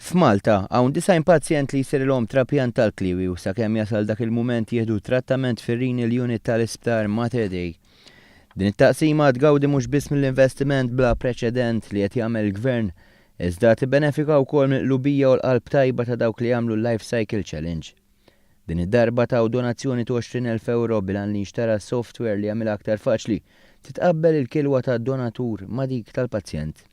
F'Malta, hawn 90 pazjent li jsirilhom trapjant tal-kliewi u sakemm jasal dak il-mument jieħdu trattament fir-Renal Unit tal-Isptar Mater Dei. Din it-taqsima tgawdi mhux biss mill-investiment bla preċedent li qed jagħmel il-Gvern, iżda tibbenefika wkoll mill-qlubija u l-qalb tajba ta' dawk li jagħmlu l-Life Cycle Challenge. Din id-darba taw donazzjoni ta' 20,000 ewro bil-għan li jinxtara software li jagħmilha aktar faċli titqabbel il-kilwa tad-donatur ma' dik tal-pazjent.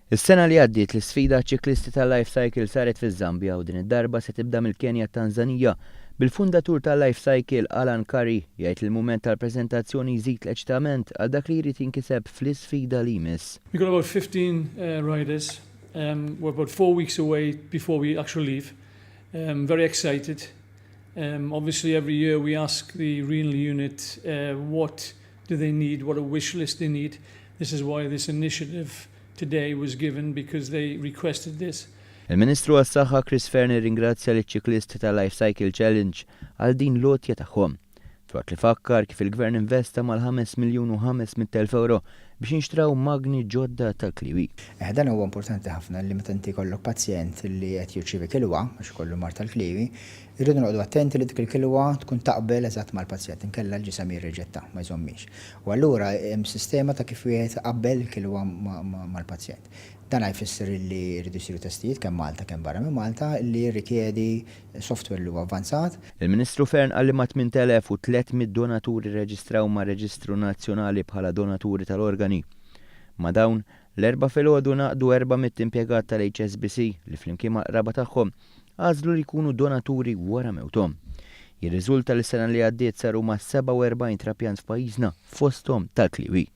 Is-sena li għaddiet l-isfida għaċ-ċiklisti tal-Life Cycle saret fiż-Żambja u din id-darba se tibda mill-Kenja t-Tanżanija, bil-fundatur tal-Life Cycle, Alan Curry, jgħid li l-mument tal-preżentazzjoni jżid l-eċitament għal dak li jrid jinkiseb fl-isfida li jmiss. We've got about 15 riders. We're about 4 weeks away before we actually leave. Very excited. Obviously, every year we ask the renal unit what do they need, what a wish list they need. This is why this initiative today was given, because they requested this. Il-Ministru għas-Saħħa Chris Fearne ringrazzja liċ-ċiklisti tal-Life Cycle Challenge għal din l-għotja tagħhom. Filwaqt li fakkar kif il-Gvern investa mal-5 miljun u 500,000 euro biex jinxtraw magni ġodda tal-kliwi. Dan huwa importanti ħafna li meta inti jkollok pazjent li qed jirċievi kilwa, għax ikollu mard tal-kliwi, irridu noqogħdu attenti li dik il-kilwa tkun taqbel eżatt mal-pazjent, inkella l-ġisem jirriġetta, ma jżommix. U allura hemm sistema ta' kif wieħed iqabbel il-kilwa mal-pazjent. Dan jfisser li jridu jsiru testijiet kemm Malta kemm barra minn Malta li jirrikjedi software li huwa avvanzat. Il-Ministru Fearne qal li ma' 8300 donaturi reġistraw ma' Reġistru Nazzjonali bħala donaturi tal-organi. Ma' dawn, l-Erbgħa filgħodu ngħaqdu 400 impjegat tal-HSBC li flimkien mal-qraba tagħhom għażlu li jkunu donaturi wara mewthom. Jirriżulta li sena li għaddiet saru ma' 47 trapjant f'pajjiżna, fosthom tal-kliwi.